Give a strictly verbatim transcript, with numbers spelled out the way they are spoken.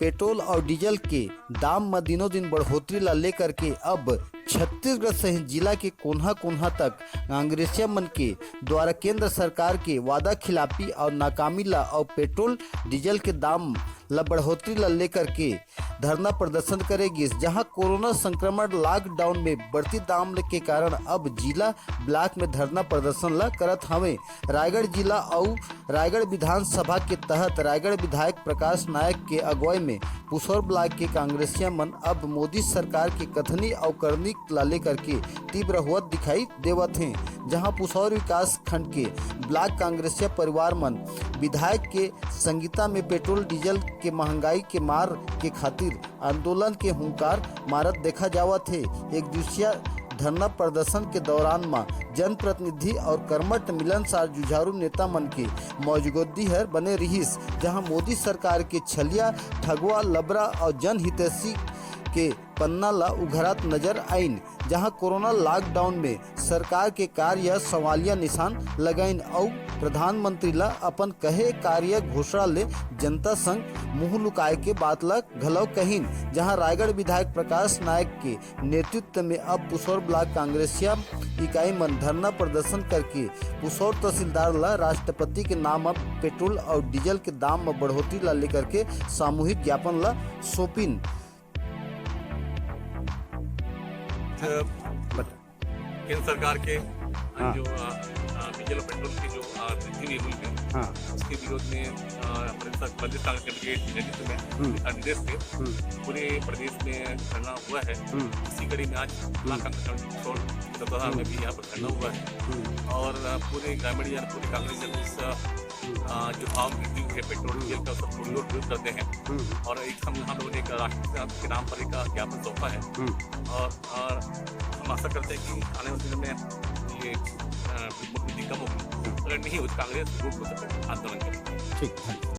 Petrol और diesel के दाम म दिनों दिन बढ़ोतरी ला लेकर के अब छत्तीसगढ़ सहित जिला के कोन्हा कोन्हा तक कांग्रेसिया मन के द्वारा केंद्र सरकार के वादा खिलाफी और नाकामी ला और पेट्रोल डीजल के दाम ला बढ़ोतरी ला लेकर के धरना प्रदर्शन करे गिस, जहां कोरोना संक्रमण लॉकडाउन में बढ़ती दाम के कारण अब जिला ब्लॉक में धरना प्रदर्शन ला करत हवे। रायगढ़ जिला अउ रायगढ़ विधानसभा के तहत रायगढ़ विधायक प्रकाश नायक के अगुवाई में पुसौर ब्लॉक के कांग्रेसिया मन अब मोदी सरकार के कथनी अउ करनी ला लेकर के तीव्र होवत दिखाई देवत हे, जहां पुसौर विकास खंड के ब्लॉक कांग्रेसिया परिवार मन विधायक के संगीता में पेट्रोल डीजल के महंगाई के मार के खातिर आंदोलन के हुंकार मारत देखा जावत हे। एक दूसरा धरना प्रदर्शन के दौरान म जनप्रतिनिधि और कर्मठ मिलनसार जुझारू नेता मन के मौजूदगी हर बने रिहिस, जहां मोदी सरकार के छलिया, ठगवा, लबरा और जनहितैषी के पन्ना ला उघरात नजर आइन, जहां कोरोना लॉकडाउन में सरकार के कार्य सवालिया निशान लगाइन अउ प्रधानमंत्री ला अपन कहे कार्य घोषणा ले जनता संग मुंह लुकाए के बात ला घलो कहिन, जहां रायगढ़ विधायक प्रकाश नायक के नेतृत्व में अब पुसौर ब्लॉक कांग्रेसिया इकाई मन धरना प्रदर्शन करके पुसौर तहसीलदार ला राष्ट्रपति के नाम अब पेट्रोल और डीजल के दाम में बढ़ोतरी ला लेकर के सामूहिक ज्ञापन ला सौंपिन। केंद्र सरकार के हाँ। जो डीजल और पेट्रोल की जो वृद्धि हुई है, हाँ। उसके विरोध में प्रदेश कांग्रेस के नेतृत्व में हम्म। कांग्रेस के हम्म। पूरे प्रदेश में धरना हुआ है। हम्म। इसी कड़ी में आज हम्म। में भी यहाँ पर धरना हुआ है हम्म। और पूरे ग्रामीण या पूरे कांग्रेस जो भाव वृद्धि हुई है पेट्रोल डीजल का, सब लोग विरोध करते हैं हम्म। और एक हम हम लोगों ने एक राष्ट्रपति के नाम पर एक ज्ञापन सौंपा है हम्म। और, और हम आशा करते हैं कि आने वाले दिनों में ये वृद्धि कम होगी। अगर नहीं हो तो कांग्रेस आंदोलन करेगी। ठीक, धन्यवाद।